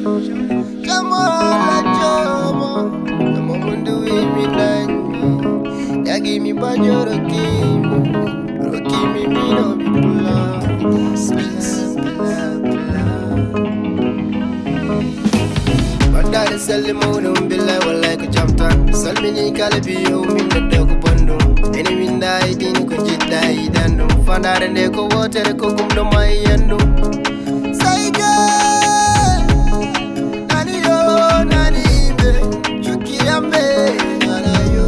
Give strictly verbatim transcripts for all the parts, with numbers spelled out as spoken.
Jamo ala jamo, jamo mundu wi mi nani. Yagi mi banyo rokimi, rokimi mi no mi pula. Bandare selle mawɗum billahi wallahi ko jam tan. Salmini kala biyo min ɗo ko bonɗum. Ene winda e dini ko jiɗɗa e yiɗan ɗum. Fandare nde ko wotere ko gumɗo ma e yiyanndu. Sayga nani yo nani ɓe cukki amɓe nana yo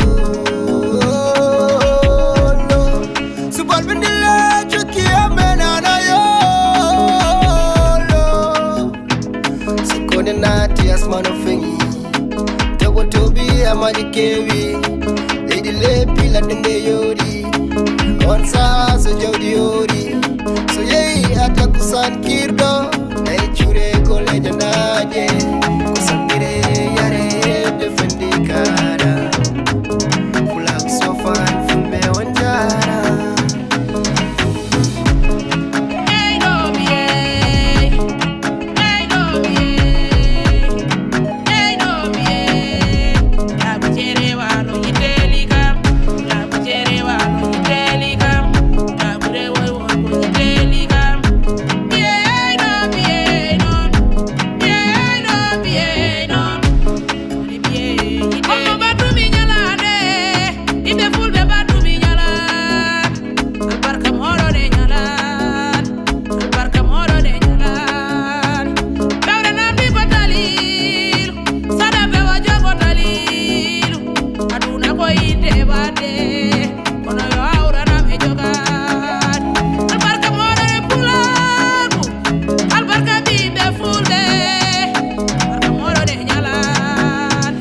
no. Subalɓe ndilla cukki amɓe nana yo no. Sikkode naati asmano feŋi. Toɓo toɓi amaji kewi. Leydi leppi ladde nde yoori. On saha so jawdi yoori. So yehi ata kusan kirɗo. Nayi cure ko lejanaaje. Ko sambire yare defendi kara. Pulak sofan fulɓe on jara. Albarka moɗo ne ñalan, albarka moɗo ne ñalan. Ɓewre namdi ko dalilu, sada ɓewa jogo dalilu. Aduna ko yidde wadde, kono yo awranam e jogaade. Albarka moɗo ne pulagu, albarka ɓiɓɓe fulɓe, albarka moɗo ne ñalan.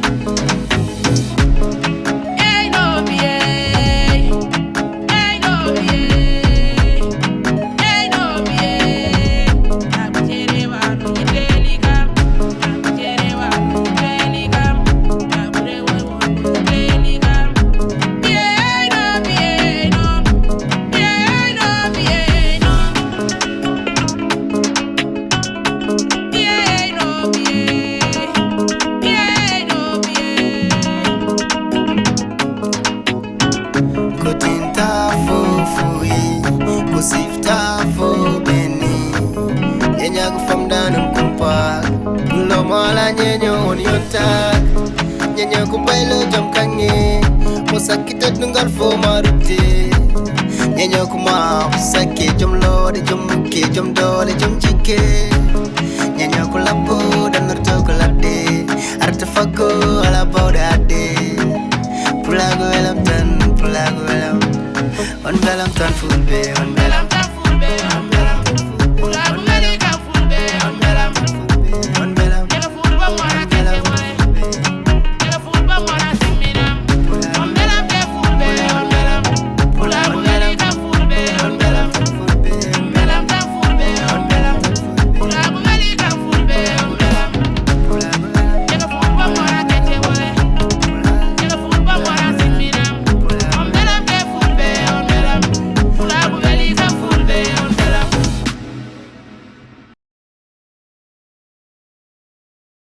Ko tinta fofuyi, ko sifta fo ɓeni. Ñeña ko famdanum kumpa, lomo ala ñeño on yontak. Ñeña ko baylo jom kange, mo sakki teddungal fo marutte. Ñeña ko ma, mo sakki jom loɗe, jom mukke, jom dole, jom jikke. Ñeña ko lappo, dannorto ko ladde. Arta fakko, ala bawɗe adde. Pulago welam tan, pulago welam. On belam tan fulɓe, on belam.